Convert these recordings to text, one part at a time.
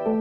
Na,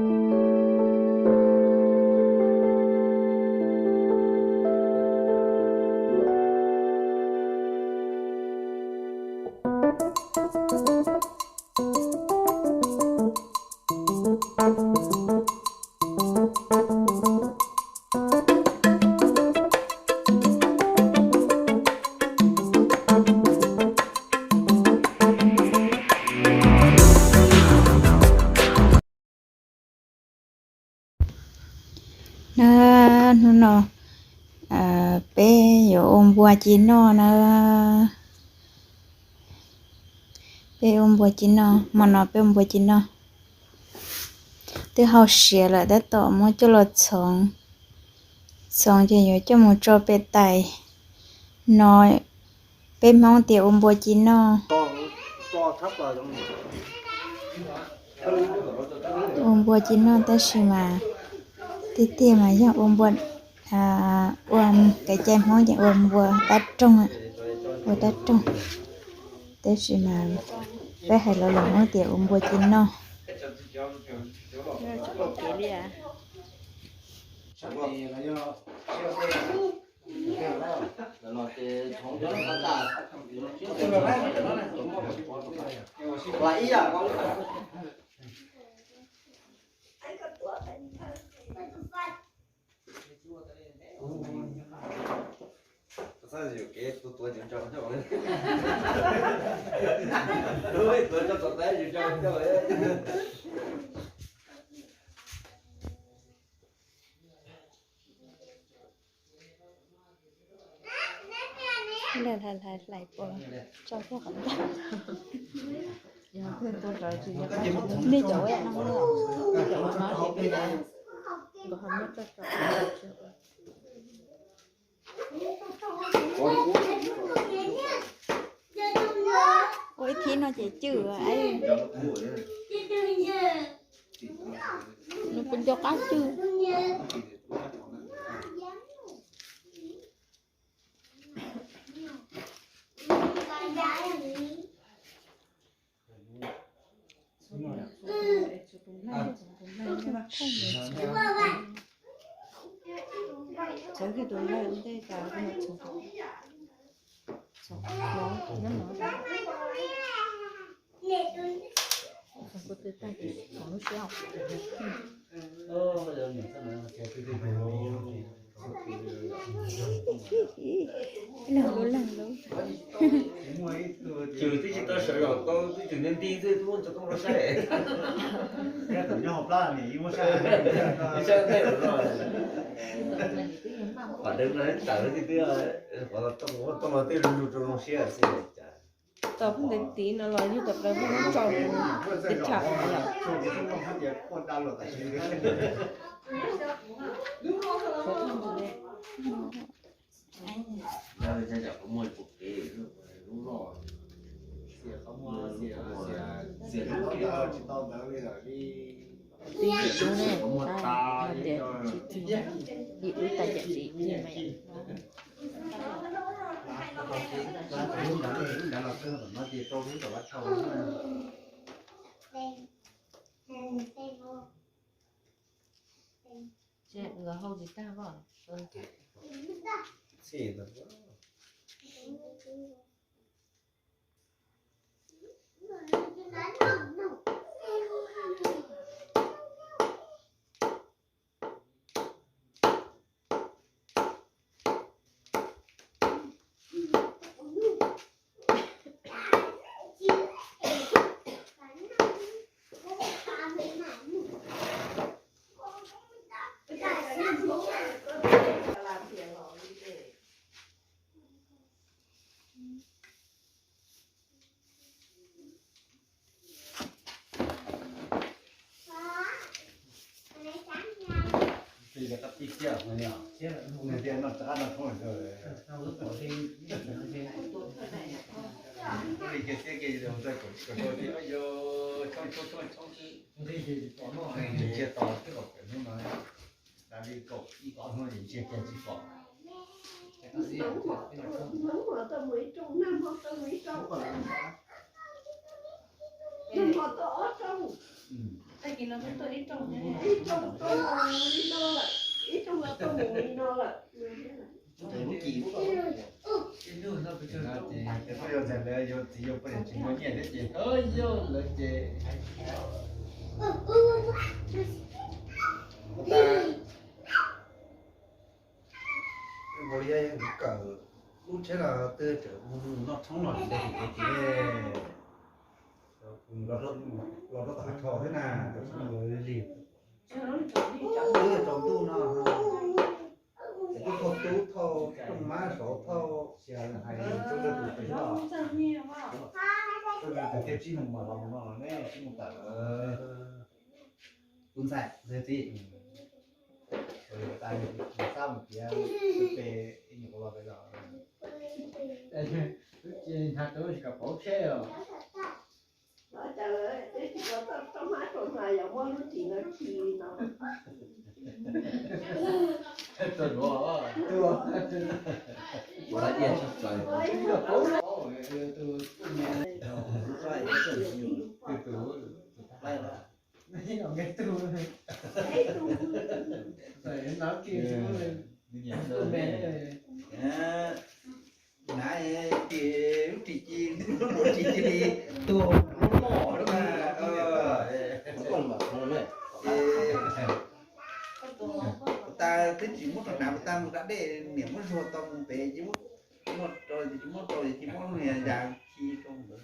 hnub no peb yuav ua npua ci noj na. Peb ua npua ci noj, hmo no peb ua npua ci noj. Twb hau siav lawm tab tom muab coj los txhoov, txhoov ces yuav coj mus tso pem tais no. Peb Hmoob tias ua npua ci noj. Ua npua ci noj tab sis mas tiag tiag mas yog ua npua, ua kev cai Hmoob ces ua npua dab roog, ua dab roog. Tab sis mas peb hais los lus Hmoob tias ua npua ci noj. Hlais hlais hlais puas tso txog qhov ncauj? Nej cov ua no, cov ua no ces nkawd ho muab tso tso. Ua ib thib no ces cwj, nws puas nco qab cwj. Txhoov kiag tus nplaig ua ntej tas, txhoov, txhoov, nyob no. Txhoov kuv twb tag ces txhoov lub siab. Leej lub leej lub. Cws twb tsis tau sawv los tau, twb cws nti nti xwb, twb muab tso tooj rau saib. Saib ntej los no, qhov deev no tawm tiag tiag, qhov tooj, tooj no tej lug lug rau zoo siab xwb cas. Tau phab ntev tid no los yug tom plaws muaj lub tso kuv tib tham yom. Tib yim lub ne, yim lub tas yam ntxiv. Nkawd hau tsis tag os. Tag kis no tuaj ib rooj, ib rooj tuaj mus li no lawm, ib rooj no tuaj mus li no lawm. Ces twb yuav txais lawv yuav txiv yuav poj niam tsis muaj nyiaj thiab ces yog lawv ces ua li kawm lub tsheb los twb tseem mus noj tshoob los tsis tau tim ces los rau tom hav tsho thiab na, tau tshoob los lig. Twb yog tsaus ntuj no, ces twb thauj tub thauj rooj mab saud thauj xya hais rau tus pem los, tus thiaj tsib moos mas los mus no los neb tsib moos tawm. Tus ntxhais ntxhais txiv, tas xab mus tiav pem ib nyuag qhov los pem los. Wb ces nrhav rau tsis kam pauv tsheb os. Nav ces lub ris ci, lub ris ci li tus lub loj lawm. Tas twb tsis muab rau nav, tas mus da dej niam muab zuag tau mus pem ces muab rau, tsis muab rau ces muab lub niag yas ci rau ntawd.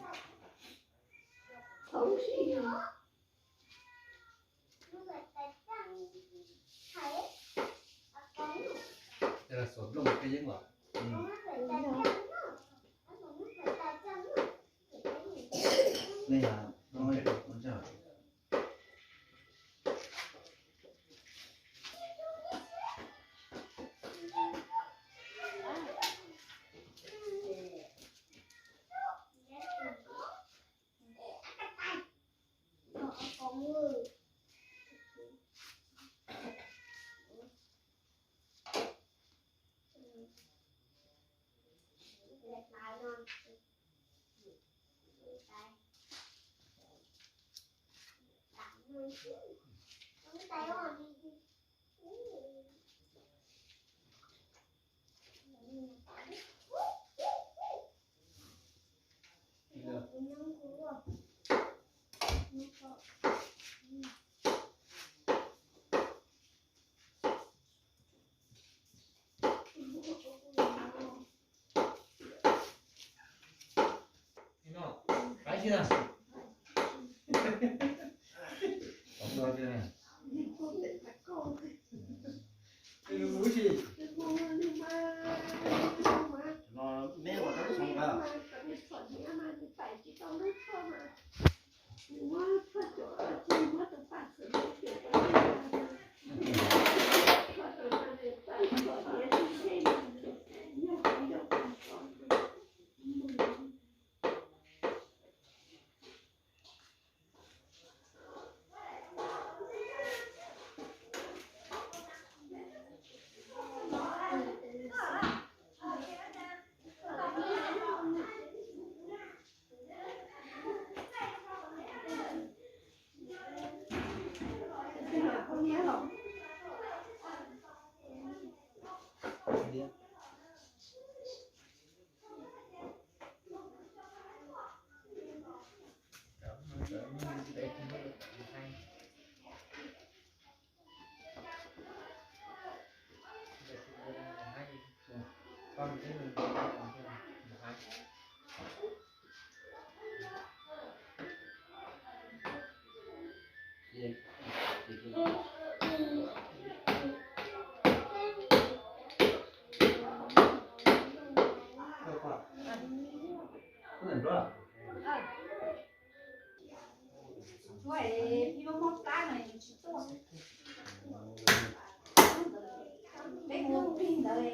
Peb mus plig ntawd,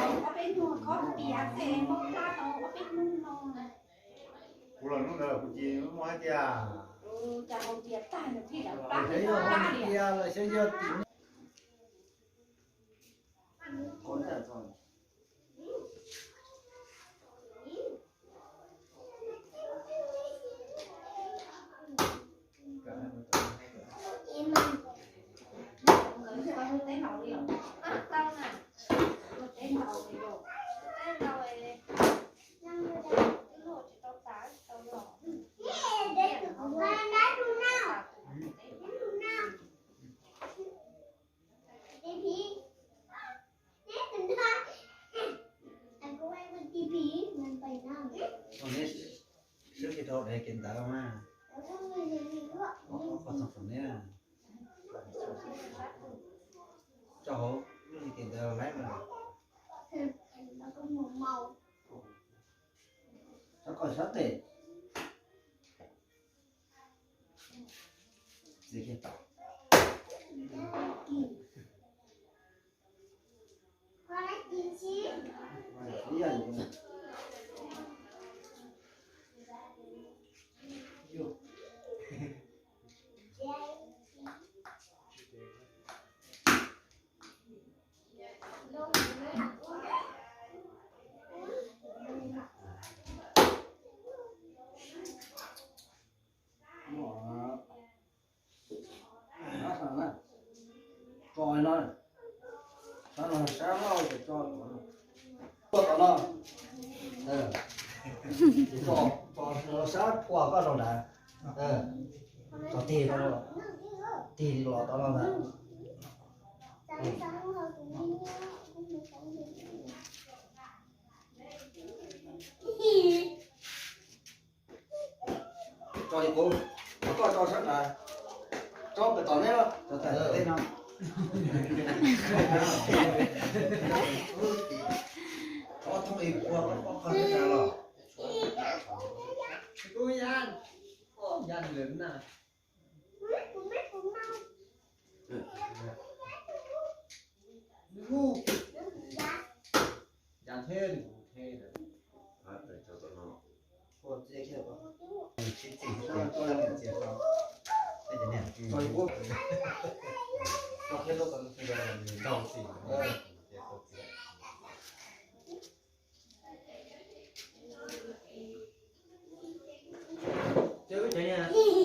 ob peb hnub khob tias tej mob plab tau ob peb hnub no. Kuv los hnub ntawd kuv cia muaj hais tias, cas hais tias tag nws plig ntawd plab, xyov yog tim Rau dev kev ntawd mas, qhov txog tom neb na, tso hauv lub hli kev ntawd laib mas, sab koj sab tes. Tso no, sab no, sab no, tso, tso tom no. Tso, tso sab phua koj rau nrad. Tso tig, tig los tom no ntag. Tso li kuv, koj tso sab nrad, tso pem tom neb los. Tso tom tej no. Tso thoob ib puag, koj qhov neb los. Kuv ya, ya lwm na. Ya thiab, thiab. Ces wb cov niag tsis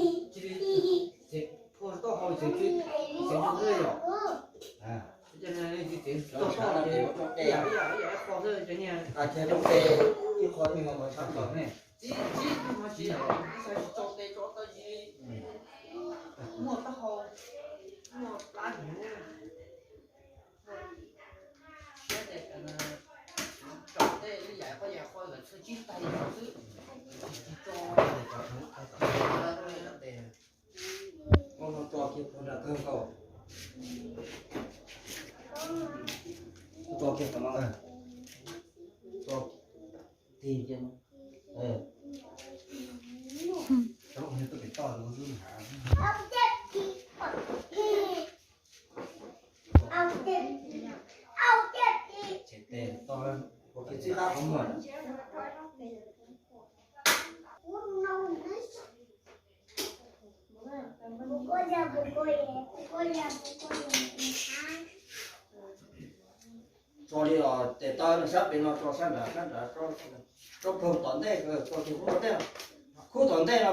txeev phua taub hau txeev tsis txeev zoo nkauj yom. Wb cov niag tsis txeev taub hau ces ib yam ib yam ib yam ib qho xwb cov niag. Tsis tsis tsis tsis tsis tsis tso tes tso taw tsis muaj taub hau, muaj plab tsis muaj. Siab ces tso tej ib yam qhov yam qhov lawv txhua tsis tag li xwb. Tsis tso. Tso kiag puag nram kawg nkaus. Tso kiag tom no. Tso tig kiag no. Tau pem toj xwb. Txij qab qhov muag. Tso li os, tes taw no sab pem no tso sab nrad, sab nrad tso, tso puag tom ntej, tso tus khub tom ntej, khub tom ntej no.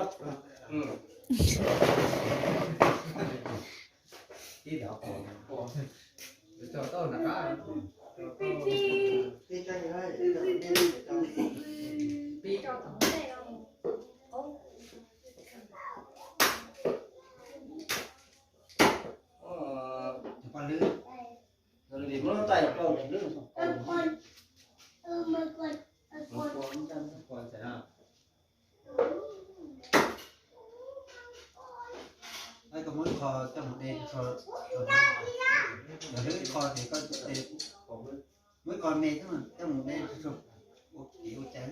Cov paj hlwb, muab lub taij los pauj cov hlwb no. Koj muab ib qho coj mus de, cov hlwb ib qho ces koj de, muab ib qho me coj mus de, ua kev ua cai.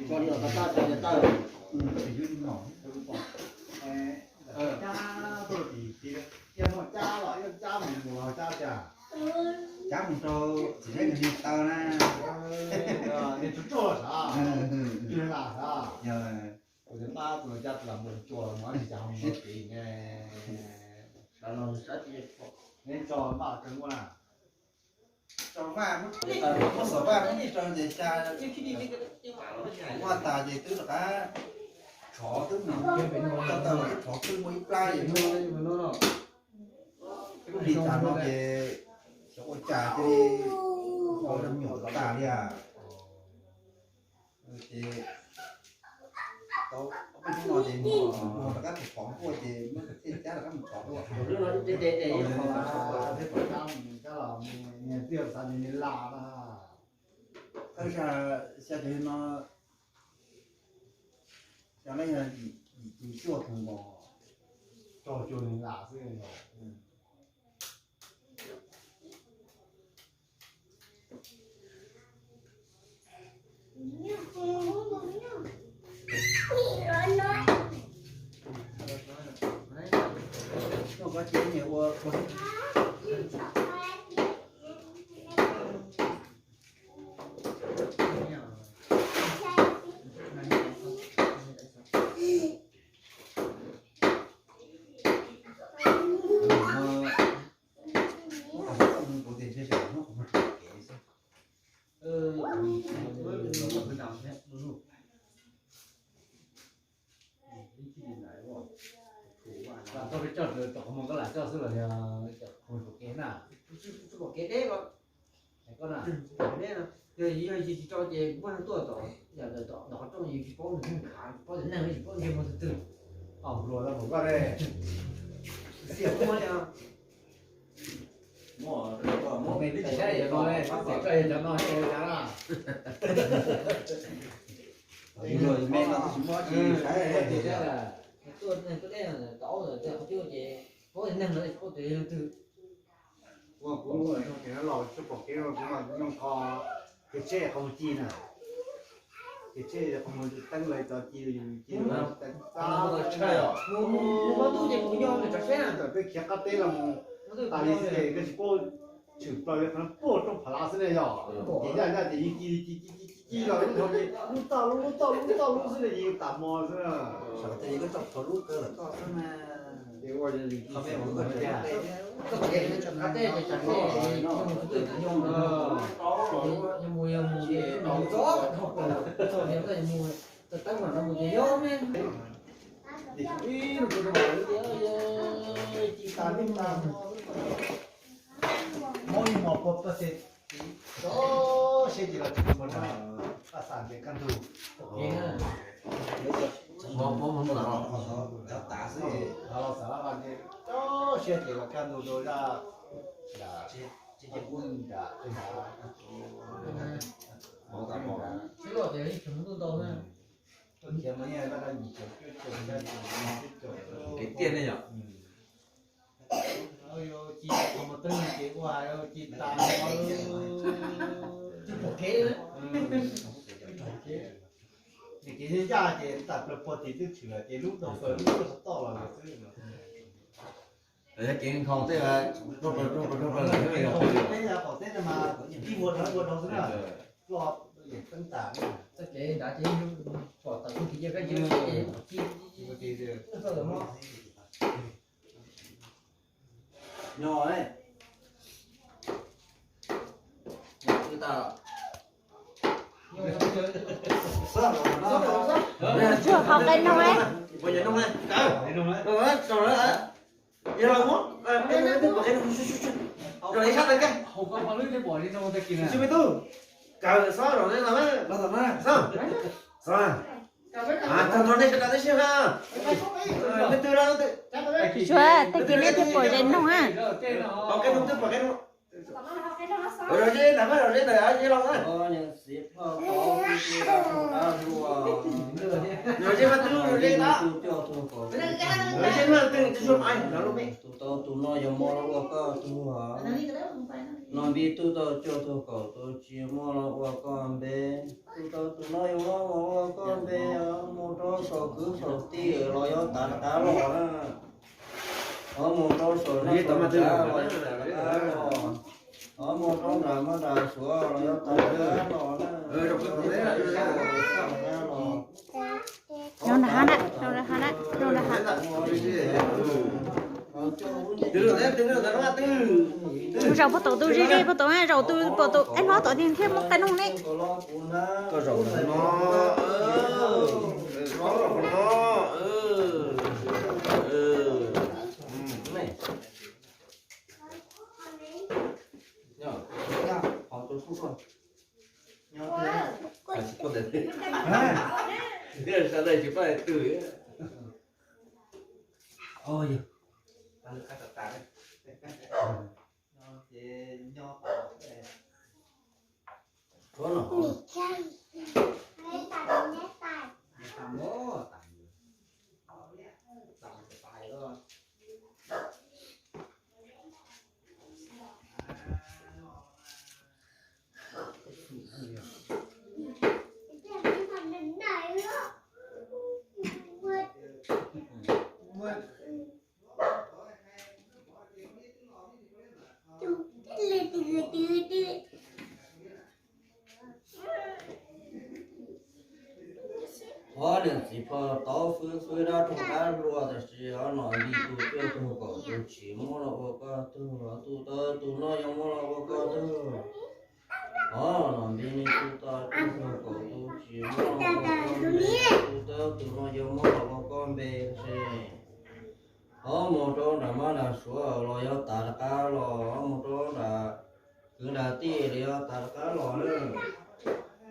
Tso li os, tau tau tso li tau. Cab, cab, cab mus mus los cab cas? Cab mus rau txiv neb nws niag taw na. Niag tsuag tsuag sav, yog lam sav. Kuv cov npab tus cab tus lam mus cua los mus tsis cas mus mus pim ne. Sawv los sawv tsis, neb tso npaj kawg ua na. Tso vaj muab, muab xov vaj muab nij tso ces xya, vaj tas ces twb rov qab tshov twb mus, tau tau twb tshov twb muaj ib plab ces lub hlis tas no ces xyov ua cas cia li ua nyuam tas li a. Ces tau ob peb hnub no ces mus rov qab tus qhov nkuaj ces muab tej cab rov qab mus thov dua. Tus lub no ib teg teg teg ib qho, peb pom kab mus kab los niag twb xav tias nws lam na. Tab sis xya caum no xyov yog yim cuv cuaj tus nkaus, tso cuag nws lam xwb. Koj peb coj tom qhov muag koj lam coj xwb los yog cov qhov muag pom kev na? Tsis pom kev deb ko. Koj na, tsis pom kev deb no. Yog yus tsis tso ces muaj neeg tuaj tom yam ntawm tom qhov rooj yus tsis paub nws khav, tsis paub tias neeg tsis paub ntsej muag twg twg. Os, hluas tau hluas koj ne. Xiam muaj li os. Muaj me twb tsis saib yog no, tsis txawm koj yog cov no ces yog cov na. Yus luag me no twb tsis muaj dab tsi saib. Tuaj neeg tuaj deb tom qhov cub ces paub tias neeg no tsis paub tias yog leej twg. Ua kuv los tsis pom kev, kuv mas kuv nyob kho kev tsheb qhov muag ci na. Kev tsheb qhov muag teeb lawv cov ci, ci teeb txab. Mus mus mus tub ces kuv nyob ntawm tsav tsheb na. Peb khiav qab teb los mus tas li xwb ces koj tsis paub, tshwm plaws li qhov no puag roob Phav Lav xwb ne yog. Ces yaj yaj ces yeej ci ci ci ci ci los lub hauv ces lub txoj lub lub txoj lub txoj lub xwb ne, yeej tas hmo xwb. Sav tej koj txoj thaum lub kawg lawm koj xwb na. Ces ua qhov me ua koj tseem qab teb ces tsav tsheb ces nyob mus twb twb nyob, nyob mus yog mus ces mus txog dhau plaws, txog niam koj mus txog teeb mam no mus ces yog me. Ib lub kuv rau mam lub tias ci tas lub tas hmo. Mob ib hmo puag pawg xes, tso siab ces los tsis muaj nrog paj xas ntes kaj ntug. Txog hmo mob mus ntawm no, cov tas xwb, los xav lab vaj ntes, tso siab ces los kaj ntug rau zaj, nram, nram, Kev tiaj ne yom. Ci qhov muag teeb ces ua hais ci tas, tsis pom kev. Ces kev yaj ces tas plaws puag tim twb tshwm lawm ces lub dhau plaws lub twb qhov toj los lawm xwb. Kev nkhaus tej, rau plaws rau plaws rau plaws lawm. Peb yog qaum teb no mas tib vuag dhau vuag dhau xwb na. Loj yeej teeb tas. Txoj kev nrad ces pom tawm tus tim cia kab ncig ces ci ci ci ci. Nyob, nyob twb tag. Tsuag qhov qe noog, Tsuag, tag kis nej thiaj pom zes noog a. Tus tau tus no yog muaj los ua koj tug hov. No npib tub tau cuaj tug kaum tus tsis muaj los ua koj npe. Tus tau tus no yog muaj los ua koj npe, mus rau saum kwv saum tij los yog tav tav los na. Ho mus rau saum noj saum ntshav los yog tav tav los. Ho mus rau nram maj nram suav los yog tav tav los na. Zoo nrag hab na, zoo nrag hab na, zoo nrag hab. Tus zaum puag tom tus ze ze puag tom, zaum tus puag tom ib hlob tom thiaj muab qe noog ne. Koj zaum no, hlob zaum no. Sawv daws tsis paub hais twg. Yog, ces nyob tsuav no. Ob niam txiv pog tau fwb fwb dab roog dab hluas, tab sis ob nom npis tus cuaj tug kaum tus tsis muab los ua koj tug, tus tau tus no yuav muab los ua koj tug. Ob nom npis ne tus tau cuaj tug kaum tus tsis muab los ua koj npe, tus tau tus no yuav muab los ua koj npe. Ob mus rau nram mab nram suav los yog tav rov qab los, ob mus rau nram kwv nram tij los yog tav rov qab los na.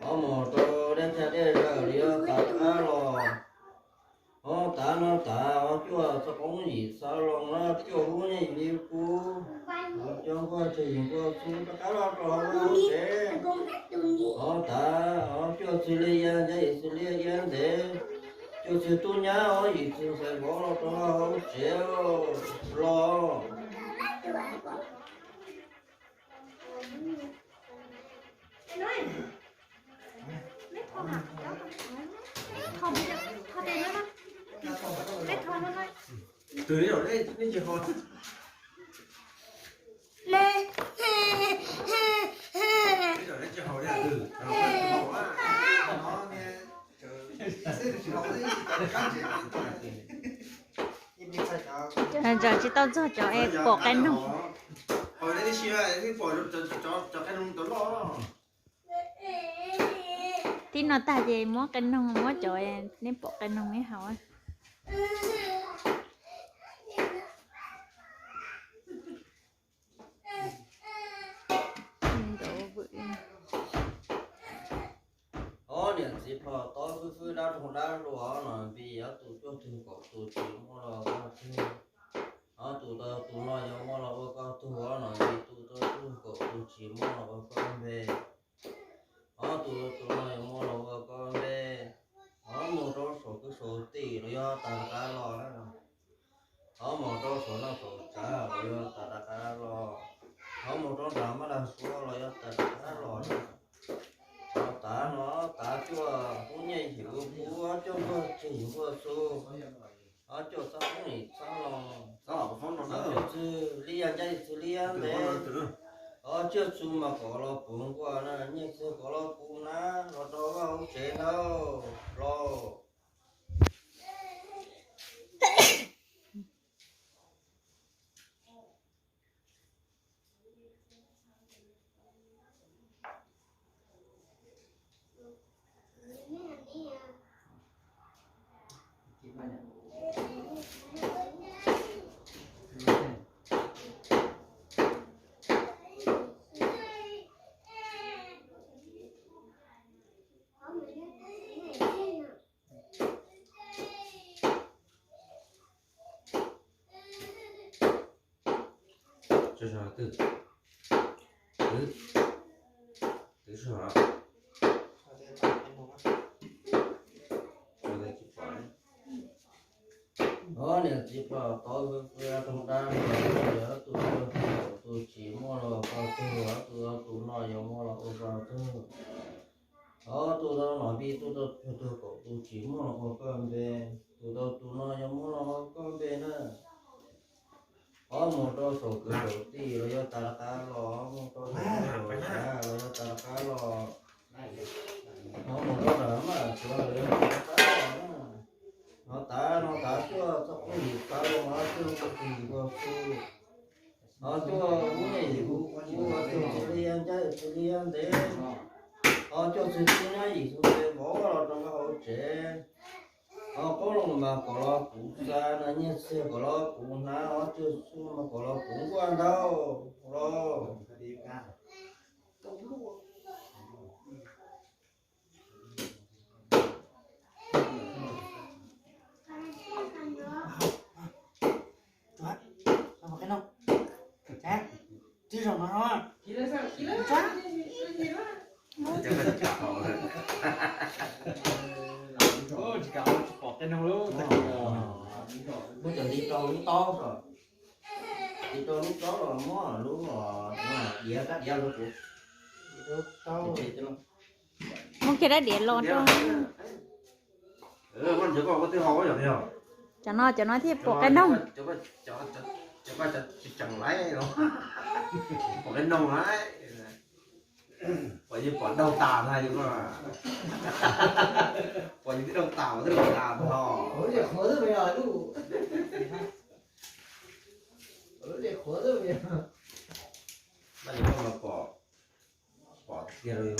Ob mus rau dej tshaj dej zaws los yog tav rov qab los. Ob tav no tav ob cuaj txoj qoob yim xav los na, cuaj hub nyiaj yim li kub, ob cuaj nkuaj tseg yim nkuaj xub rov qab los rau hauv tsev. Ob tav ob cuaj xws li ya ncaj yim xws li ya ntev, cuaj xws tub nyab ob yim xws ntxhais vauv los rau hauv tsev los. Tsis tau txog cov es pom qe noog. Tib no tag ces muab qe noog, muab cov nej pom qe noog ib haus. Ob niam txiv pog tau fwb fwb dab roog dab hluas, ob nom npis ob tus cuaj tug kaum tus tsis muab los ua koj tug. Ob tus tau tus no yuav muab los ua koj tug, ob nom npis tus tau cuaj tug kaum tus tsis muab los ua koj npe. Ob tus tus no yuav muab los ua koj npe. Ob mus rau saum kwv saum tij los yog tav rov qab los na. Ob mus rau saum noj saum tsav los yog tav rov qab los. Ob mus rau nram mab nram suav los yog tav rov qab los na. Ob tav no tav cuaj hub nyiaj yim li kub, ob cuaj nkuaj tseg yim nkuaj xub, ob cuaj txoj qoob yim xav los, ob cuaj xws li ya ncaj yim xws li ya ntev, ob cuaj xws mas kom los puv nkuaj na, nyiaj txiag kom los puv hnab los rau vaj hauv tsev ntag lauj. Twb, twb, twb sij hawm. Ob niam txiv pog tau fwb fwb dab roog dab hluas, tus tau tus tsis muab los ua koj tug, tus tau tus no yuav muab los ua koj tug. Ob tus tau nom npis tus tau cuaj tug kaum tus tsis muab los ua koj npe, tus tau tus no yuav muab los ua koj npe na. Ob mus rau saum kwv saum tij los yog tav rov qab los, ob mus rau saum noj saum tsav los yog tav rov qab los, ob mus rau nram mab nram suav los yog tav rov qab los na. Ob tav no tav cuaj txoj qoob yim xav los, ob cuaj nkuaj tseg yim nkuaj xub, ob cuaj hub nyiaj yim li kub, ob cuaj xws li ya ncaj yim xws li ya ntev, ob cuaj xws tub nyab yim xws ntxhais vauv los rau vaj hauv tsev. Ob qoob loo mas kom los puv xa na, nyiaj txiag kom los puv hnab, ob cuaj xws mas kom los puv nkuaj ntag lauj. Ob Tib zoo no. Tsis kam haus, tsis pom qe noog lub tag kis. Muab cov nti rau lub taub kom, nti rau lub taub los muab lub diav kab diav rau kuv. Muab kiag rab diav los rau. Cov no, cov no thiaj pom qe noog. Cov ko tseem laiv, pom qe noog laiv. Pom yus pom daug tas ntag, pom yus twb daug tas, twb daug tas ntag. Pom, pom tiag li.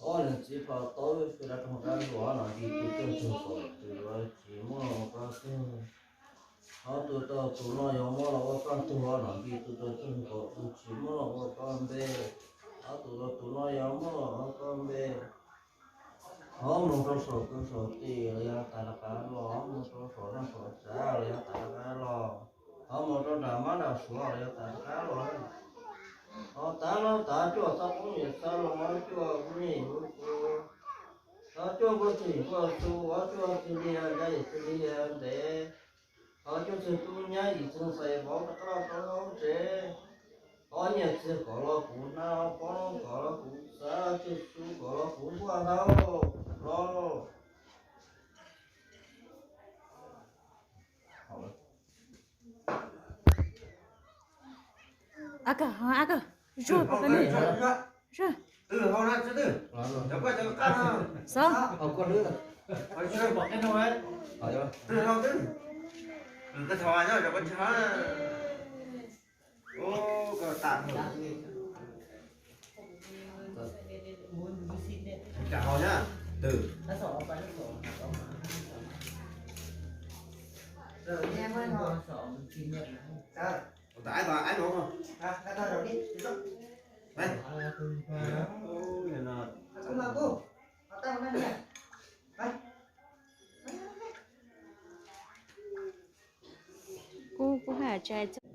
Ob niam txiv pab tau sawv daws rau qab los no, nti tus txog txog kom tus los tsis muab los ua koj tug. Ob tug tau tus no yog muab los ua koj tug los no, nti tus txog txog kom tus tsis muab los ua koj npe. Ob tug los tus no yog muab los ua koj npe. Ho mus rau saum kwv saum tij los yog tas rov qab los, ho mus rau saum neej saum tsav los yog tas rov qab los, ho mus rau nram mab nram suav los yog tas rov qab los. Ho tas no tas cuaj txhob poob yawm txhob los, cuaj poob yawm lub kub, ho cuaj poob txwg yim nkuaj xu, ho cuaj txwg liag ncaj yim txwg liag ntev, ho cuaj txwg tub nyab yim txwg ntxhais vauv rov qab los rau hauv tsev. Ob nyiaj txiag kom los kuv hnab, ob pob kom los kuv xav, cuaj xu kom los kuv npuaj hauv los. A kawg, a kawg, zuag pom kawg ne. Zuag. Xov. Kuv, kuv haj tsa txog.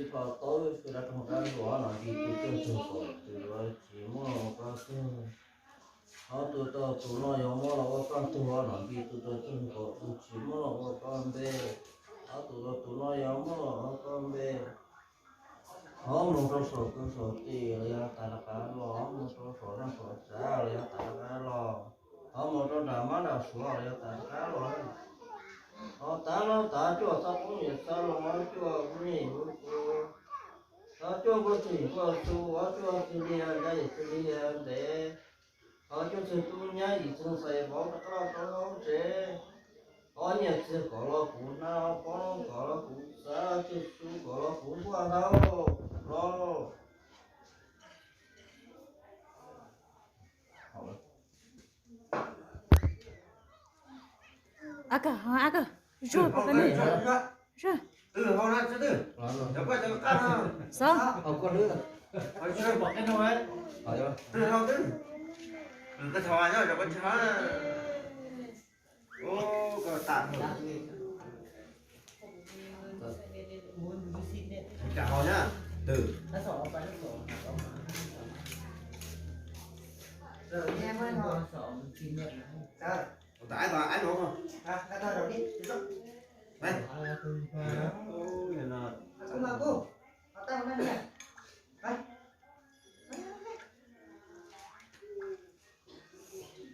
Los tau sawv daws rau dab los no, nti tus twg tsis kom tus yuav tsis muab los ua koj tug. Ob tug tau tus no yuav muab los ua koj tug no, nti tus tau twg kom tus tsis muab los ua koj npe. Ob tug tau tus no yuav muab los ua koj npe. Ob mus rau saum kwv saum tij los yog tas rov qab los, ob mus rau saum naj saum tsav los yog tas rov qab los, ob mus rau nram mab nram suav los yog tas rov qab los. Ho tas no tas cuaj txhob poob yus xab los cuaj poob yus kuv. Ho cuaj kuj txwm kuj txu, ho cuaj txwm liag nrab yim txwm liag ntev. Ho cuaj txwm tub nyab yim txwm xais vauv rov qab rau hauv tsev. Ob nyiaj txiag kom los kuv hnab, ob pob kom los kuv xav, cuaj su kom los kuv npuaj ntau los. Ab kawg, ab kawg, zuag pov kawg ne. Zuag. Xov.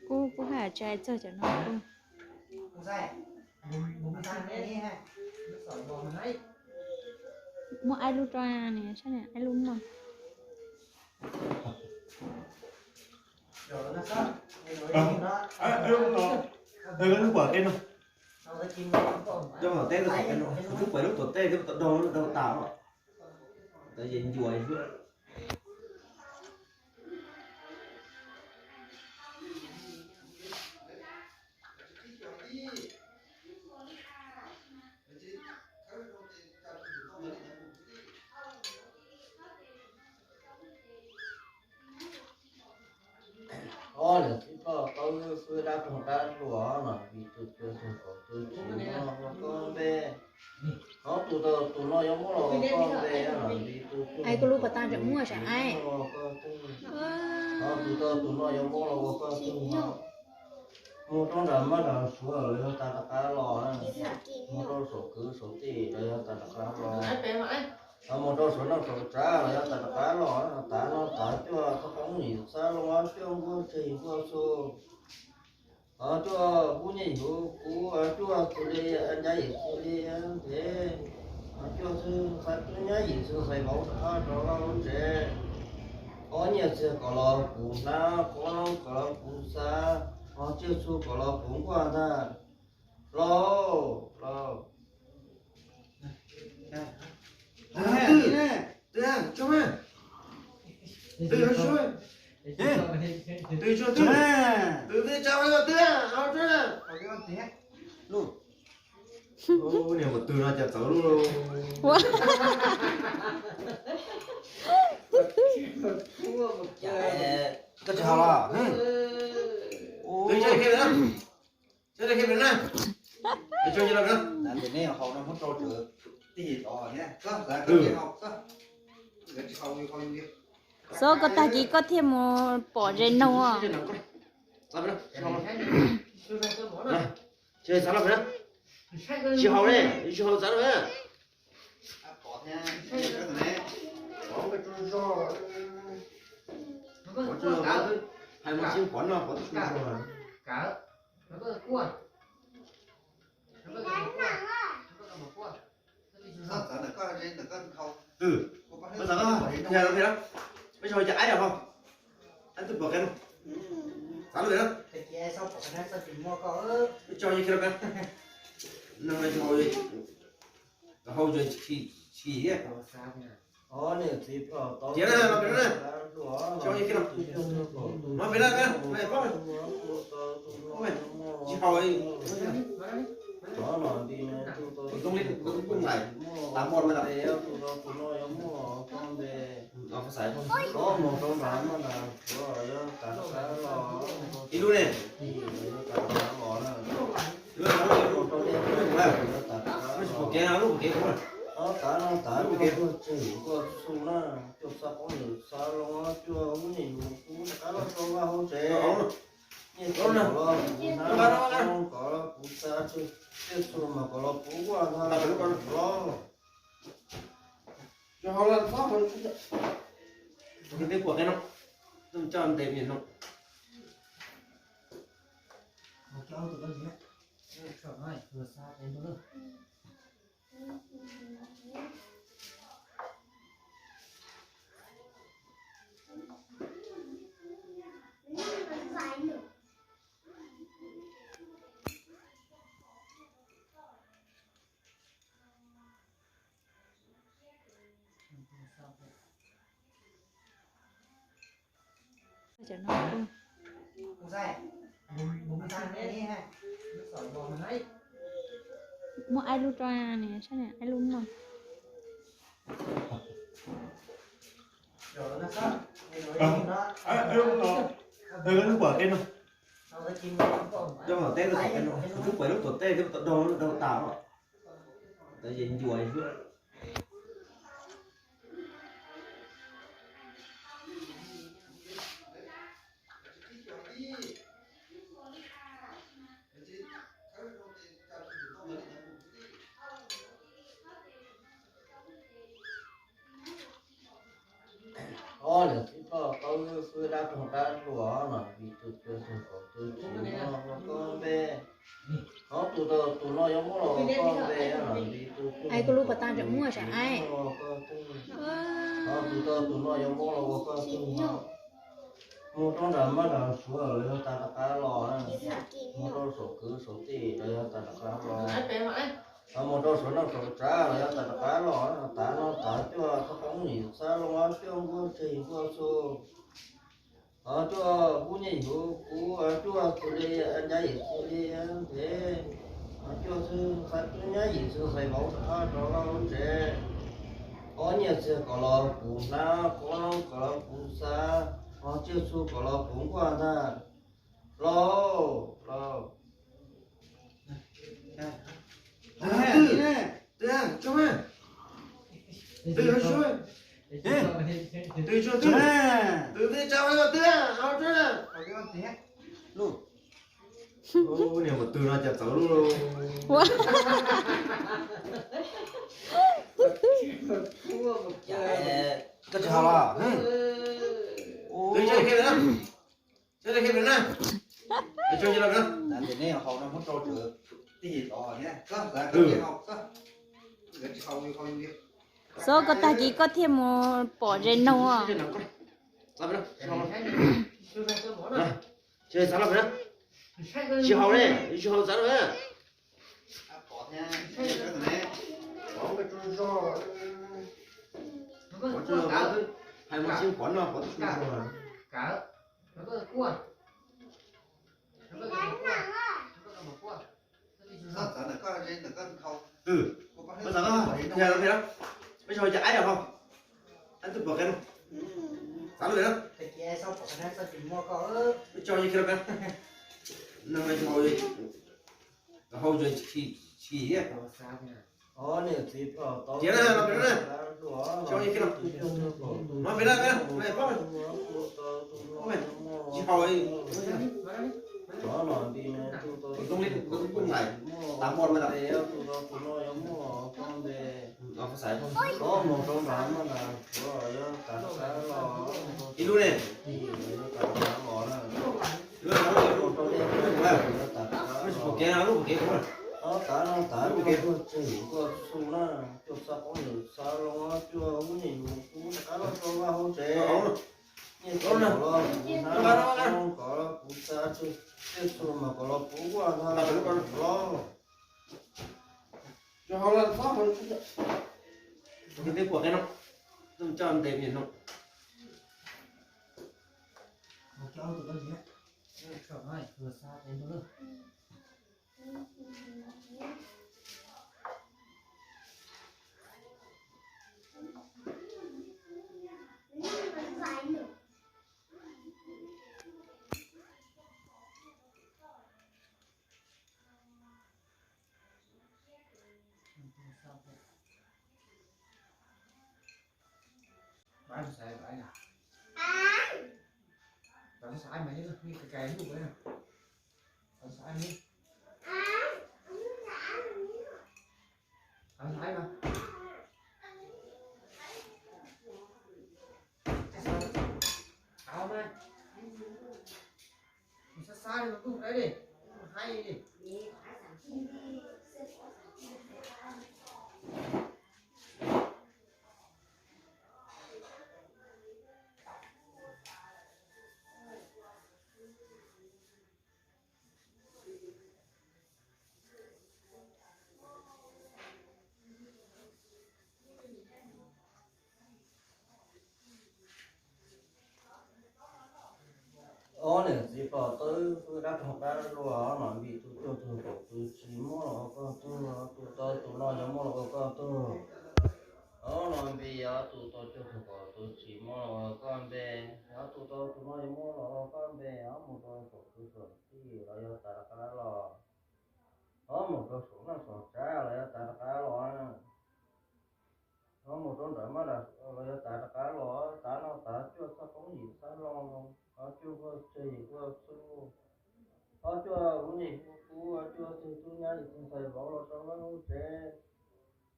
Kuv, kuv haj tsis hais txog cov no kuv. Muab aib lub rau niam saib niam, aib lub muag. Lub pom teb no, lub pom teb, lub pom teb no, lub pom lub pom teb, lub pom tau tas os. Tau yeej ncua xwb. Ob niam txiv ploj tau sawv dab rau dab hluas no, vim tus twg tsis kom tus tsis muab los ua koj npe. Ob tug tau tus no yuav muab los ua koj npe, vim tus twg tsis muab los ua koj tug. Ob tug tau tus no yuav muab los ua koj tug no. Mus rau nram mab nram suav los yog tas rov qab los, mus rau saum kwv saum tij los yog tas rov qab los, mus rau saum noj saum tsav los yog tas rov qab los, tas no tas cuaj txhob poob yus xab los cuaj npuaj tseg npuaj xu. Ho cuaj pub nyiaj yus kuv, ho cuaj xws li nyab yim xws li ntev, ho cuaj xwb xav tub nyab yim xwb xais vauv rov qab rau hauv tsev. Ob nyiaj txiag kom los kuv hnab, pob noob kom los kuv xav, ho tsiaj txhu kom los kuv npuaj ntag. Los, los. Twb, twb, twb, twb, twb, twb, twb, twb, twb, niag mus twg no cas txawv lub. Koj tsis haus los? Twb tsis haus na. Tso, neb haus no muab rau tij tod thiab. Xov, koj tag kis koj thiaj mus pom zes noog os. Tsis haus na, tsis haus txav lawm na. Hais mas tsis pom no pom tsis pom. Koj txav koj, koj txav koj, peb tsis haus ces aib os. Aib twb pom qe no. Txav lawm na. Peb tsis haus ces kiag rau qe. No tsis haus, haus ces tsis, tsis thiab. Tias na, los pem no na. Tsis haus ces kiag rau. Los pem no na, pem no. Tsis haus. Zoo li kuv lais tas mos lawm. Ib lub ne. Lub no lub pom kev no, lub pom kev kuv na. Ob tav no tav tuaj tseg kuv koj txug na, cuaj xab qoob yawm xab loo, cuaj hub nyiaj yus kub rov qab los rau vaj hauv tsev. Nyiaj txiag kom los kuv hnab, qoob loo kom los kuv xa, tsiaj txhu mas kom los puv nkuaj ntag los. Teb puas qe no, coj ntes me no. Muab aib lub rau niam, saib niam aib lub no. Lub puas qe no, lub puas qe no, lub puas lub tuam tej twb tau daug, daug tas os. Tawv ces ncuas xwb. Ob niam txiv ploj tau xwb dab roog dab luam no, vim tus cua tus kaum tus tsis muaj ua koj npe. Qhov tus tau tus no yuav muab los ua koj npe no, vim tus cua tus kaum tus tsis muaj ua koj tug. Qhov tus tau tus no yuav muab los ua koj tug no. Mus rau nram mab nram suav los yog tas rov qab los, mus rau saum kwv saum tij los yog tas rov qab los, mus rau saum noj saum tsav los yog tas rov qab los. Tav no tav cuaj xab qoob yawm xab loo, cuaj nkuaj tseg nkuaj txhu, cuaj hub nyiaj yus kub, cuaj txhu li, ncaj yim txhu li ntev, cuaj txhu, cuaj nyab yim txhu nqhis vauv rov qab rau vaj lub tsev. Ob nyiaj txiag kom los kuv hnab, qoob loo kom los kuv xa, ho tsiaj txhu kom los puv nkuaj ntag. Los, los. Ua. Koj tsis haus los? Twb tso kiag na. Tso kiag na. Tso kiag na. Neb haus no muab rau tij tod thiab. Xob koj tag kis koj thiaj mus pom zes noog. Tsis haus ne, tsis haus txav lawm. Hais mas tsis pom no, pom tsis haus. Twb, muab txav koj, muab txav koj, muab tso cov aib os, aib twb pom qe no, txav lawm na. Muab tso kiag rau peb, no haus yog tshis thiab. Tiav na, no pem no na. Tso kiag rau, no pem no, no pem no, tsis haus li. Tus zoo li tus tub nqaim, tas npoj no tas. Ib lub ne. Lub puas kev no, lub puas kev kuv na. Ob tav no tav tuaj tseg kuv koj txug na, cuaj xab qoob yawm xab loo, cuaj hub nyiaj yus kub rov qab los rau vaj hauv tsev. Nyiaj txiag kom los kuv hnab, qoob loo kom los kuv xa, tsiaj txhu mas kom los puv nkuaj ntag los. Twb puas qe no, coj ntes me no. Ob niam txiv pom tub dab rog dab luag, ob nom npis tus tau cuag tug kom tus tsis muab los ua koj tug, tus tau tus no yuav muab los ua koj tug. Ob nom npis ob tus tau cuag tug kom tus tsis muab los ua koj npe, ob tus tau tus no yuav muab los ua koj npe, ob mus rau saum tus saum tij los yog tas rov qab los, ob mus rau saum noj saum tsav los yog tas rov qab los. Ob mus rau nram mab dam los yog tas rov qab los, tav no tav cuaj txoj qoob yim txoj loo, ob cuaj nquaj tseg yim nquaj txuj, ob cuaj lub nyuag kub, ob cuaj tug tub nyab yim tug ntxhais vauv los rau lub tsev,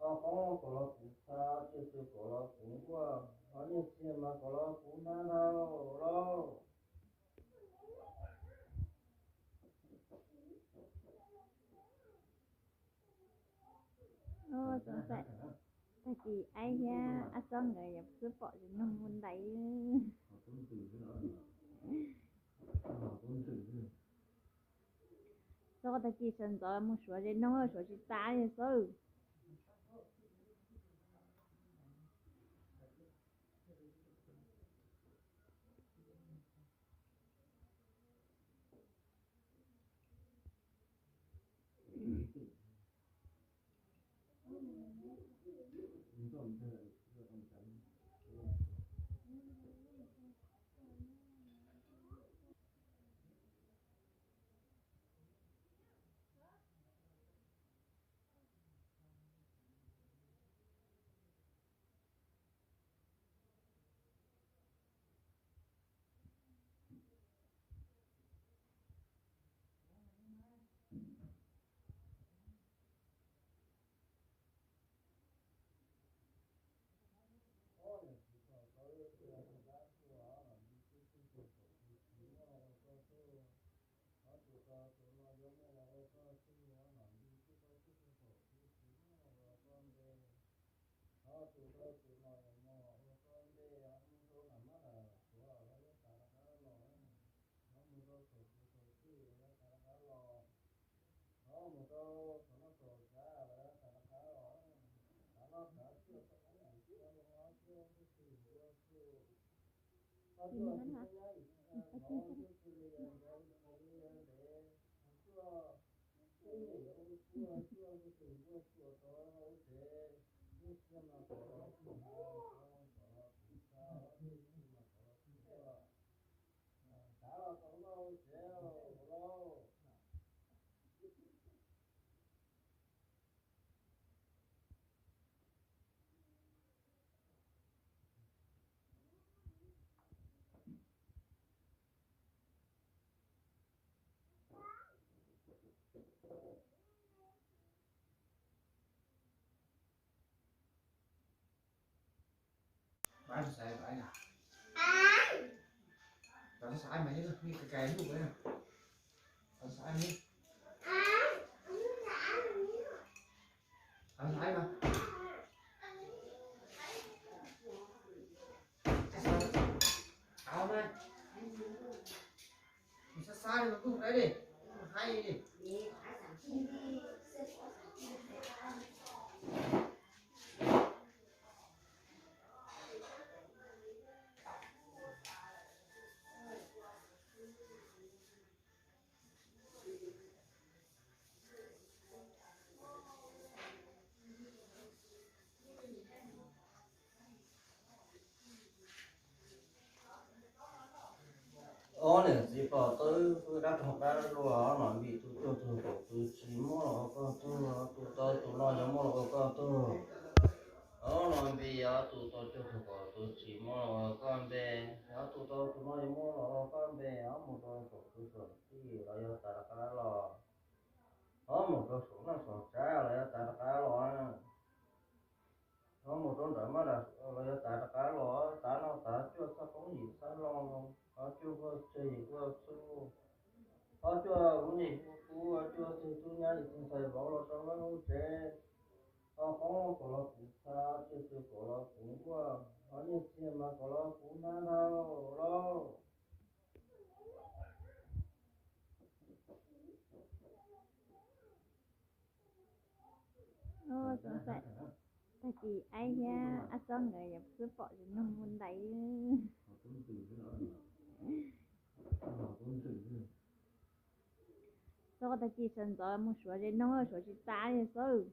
ob qoob kom los kuv txha, ob cuaj tug kom los kuv nquaj, ob nyuag txiag mas kom los kuv hnab dhau lauj. Tag kis Aib thiab Ab Xob nkawd yuav xub pom tsis noog mus ntais. Xob tag kis sawv ntxov mus suav zes noog, suav tsis tas li Xob. Ob mus rau saum tus saum tij los yog tas rov qab los, ob mus rau saum noj saum tsav los yog tas rov qab los, tav no tav cuaj txoj qoob yim txoj loo, ob cuaj nquaj tseg yim nquaj txuj, ob cuaj tug tub nyab yim tug ntxhais vauv, ob cuaj tug li yawg ntxawm li ntxhais li yawg ntev, ob cuaj tub nyab yim ua txuj, ob cuaj nquaj tseg yim nquaj txuj tau lub tsev, nyuag txiag mas kom los kuv hnab, kom los kuv txha, ob cuaj tug mas kom los kuv nquaj. Tav los tau noj tsev lauj. Ob niam txiv pom tub dab rog dab luag, ob nom npis tus tau cuag tug kom tus tsis muab los ua koj tug, tus tau tus no yuav muab los ua koj tug. Ob no npe yog ob tug tau cuag txog kom tus tsis muab los ua koj npe, yog ob tug tau tus no yuav muab los ua koj npe, ob mus rau saum tus saum txij los yog tav rov qab los, ob mus rau saum noj saum tsav los yog tav rov qab los, ob mus rau nram mab dam los yog tav rov qab los, tav no tav cuaj txoj koob yim xab loo, ob cuaj huaj tseg yim huaj txuj, ob cuaj lub nyuag kub, ob cuaj tug tub nyab yim tug ntxhais vauv los rau lawv lub tsev, ob qoob kom los kuv txha, ob cuaj tw kom los kuv nkuaj, ob nyiaj txiag mas kom los kuv hnab ntau lauj. Tag kis Aib thiab Ab Xob nkawd yuav xub pom zes noog mus ntais. Txog tag kis sawv ntxov mus suav zes noog, suav tsis tas li xwb.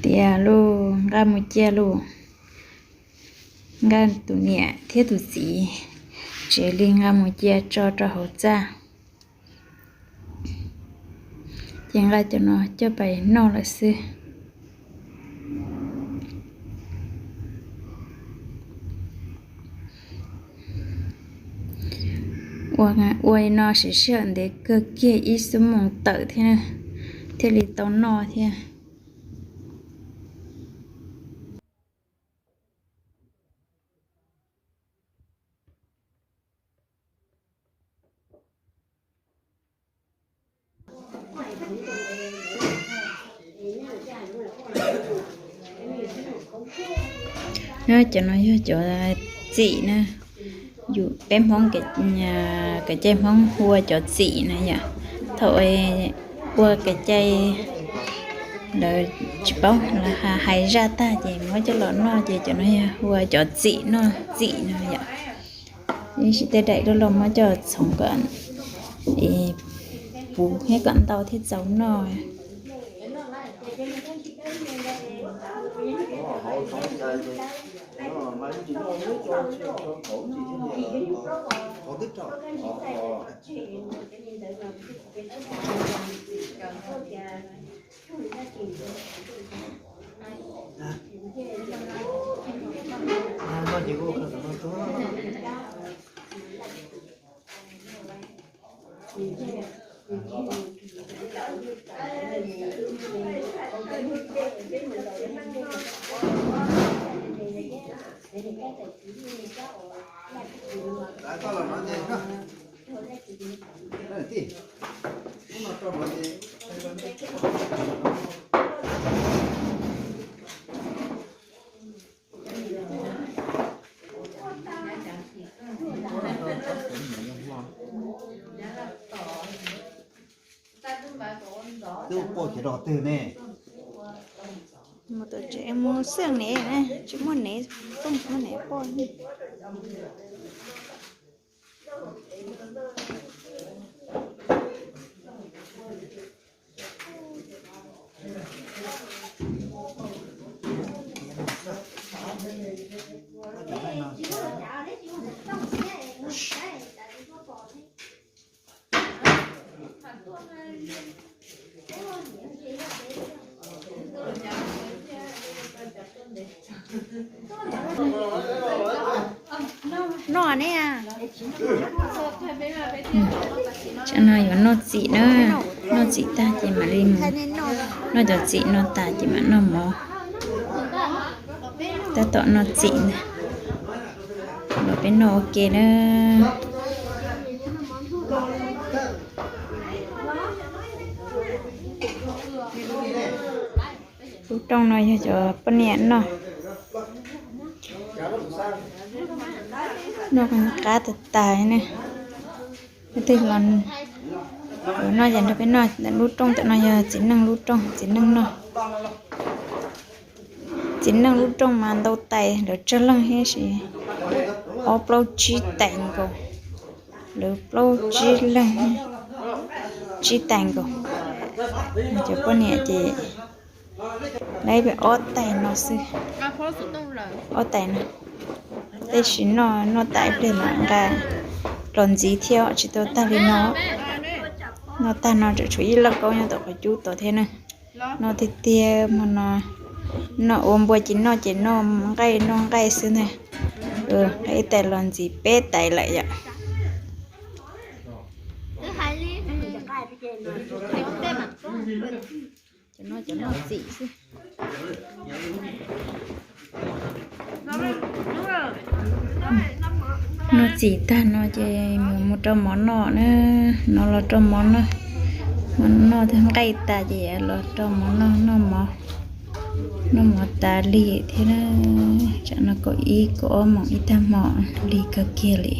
Tias lauj, nqa mus cia lauj, nqa tus niam thiab tus txiv tsev li nqa mus cia tso rau hauv txaj. Ces nqa cov no coj pais noj lawm xwb. Ua, ua li no siv sij hawm ntev kawg kiag ib xuab moos tawm thiab, thiaj li tau noj thiab. Cov no yog cov txim na, yus peb Hmoob kev cai Hmoob hu ua cov txim na yom. Thaum ua kev cai lawv tsis paub, lawv hais zaj tag ces muab coj los noj ces cov no yog hu ua cov txim, noj txim no yom. Ib sij tej daim loj loj muab coj txhoov kom puv thiab kom ntau thiaj txaus noj. Noj ces kuj Mus tom tsev mus xwb ne, tsis muaj nev, poj tsis muaj nev poj. Noj ne. Tsam no yuav noj txim na, noj txim tag ces mam li mus noj cov txim no tas ces mam noj mov. Tab tom noj txim ntag, los peb noj ua ke na. Lub rooj no yog cov poj niam noj, noj qab tas tas ne. Leej twg los noj ces nrog peb noj. Lub rooj ntawm no yog txiv neej lub rooj, txiv neej noj. Txiv neej lub rooj mas ntau tais, lawv tsawg leej thiab si, ob plaub tsib tais nkaus, lawv plaub tsib leeg, tsib tais nkaus. Cov poj niam ces lawv ob tais no xwb, ob tais no. Tab sis noj noj tas ib pliag mam nqa los ntxiv thiab, tsis tau tag li no. Noj tag no tseem tshuav ib lauj kaub nyob tom qhov cub tod thiab na. Noj tiag tiag hmo no, noj ua npua ces noj ces noj nqaij noj nqaij xwb ntag. Nqa ib tais los ntxiv peb tais lawm yom. Cov no cov noj txim xwb. Noj txim tag no ces mus mus rau mov noj na, no los rau mov noj. Mov noj nqaij tas ces los rau mov noj, noj mov, noj mov tas lig thiab na. Tsam no kaum ib kaum ob moos ib tag hmo, lig kawg kiag li.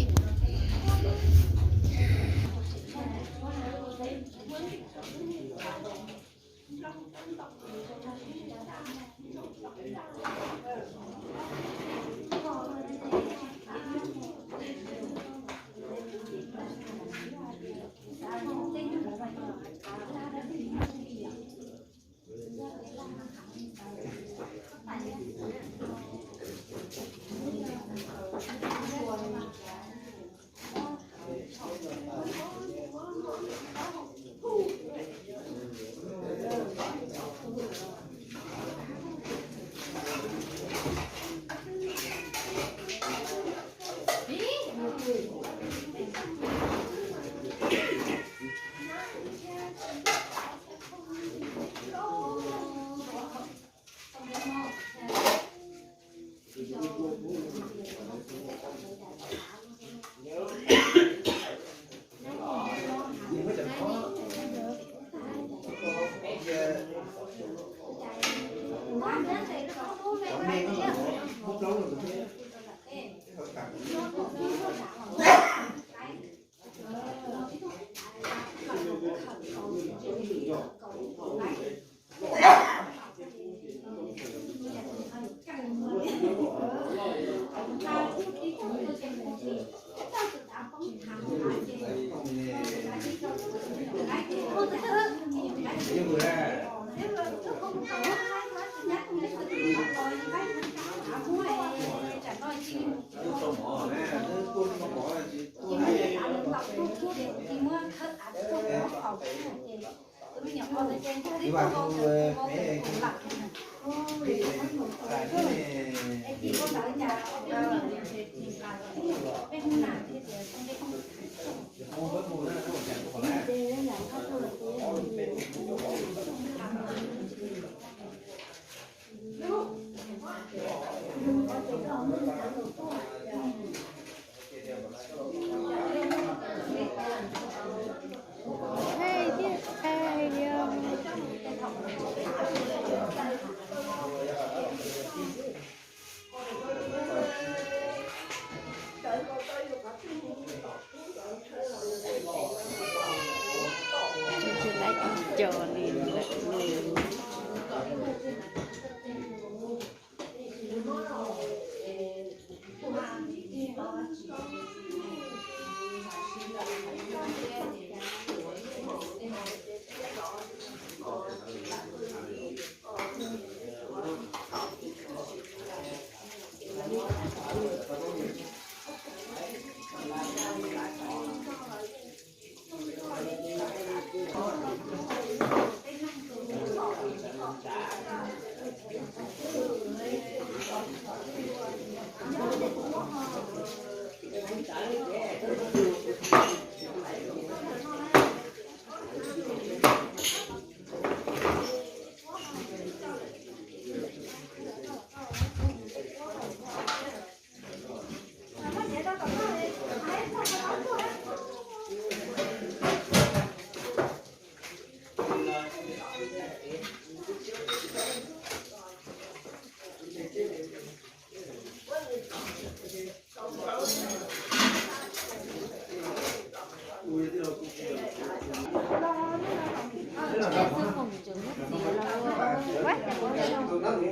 Ai,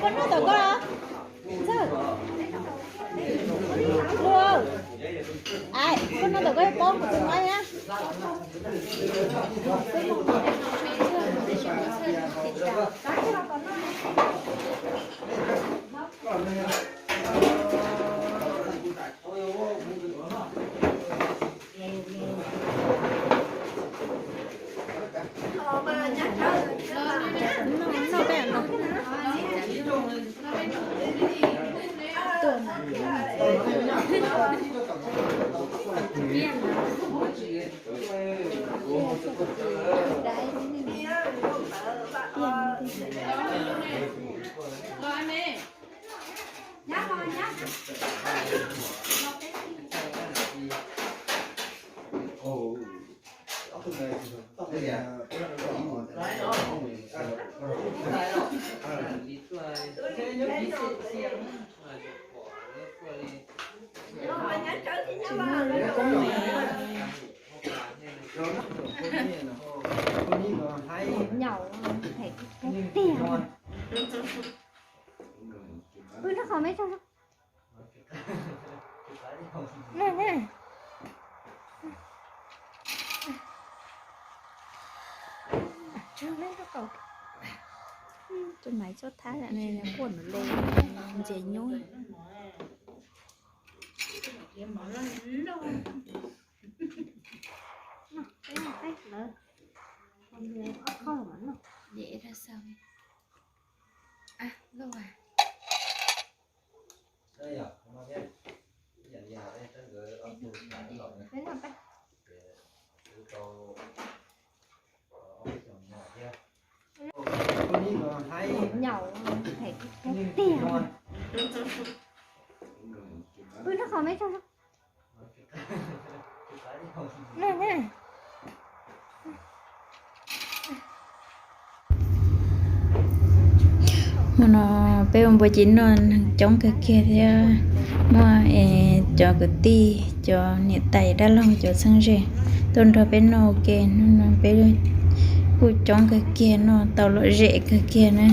koj noj tau koj los? Ntxawg. Luag. Ai, koj noj tau koj poob kuv tus no na. Nhậu, nhậu, nhậu. Ui, nó còn mấy trăm. Nè, nè. Tus maiv txhob thab lam ne, quaj nws le ntses nyuj. Dej ra xaus. Lub a. Nhậu, nhậu, nhậu. Ui, nó còn mấy trăm. Hmo no peb ua npua ci noj neeg coob kawg kiag thiab, muaj es cov kwv tij, cov niam tais dab laug, cov txheeb ze tuaj nrog peb noj ua ke. Hnub no peb kuj coob kawg kiag, noj tau lom zem kawg kiag na.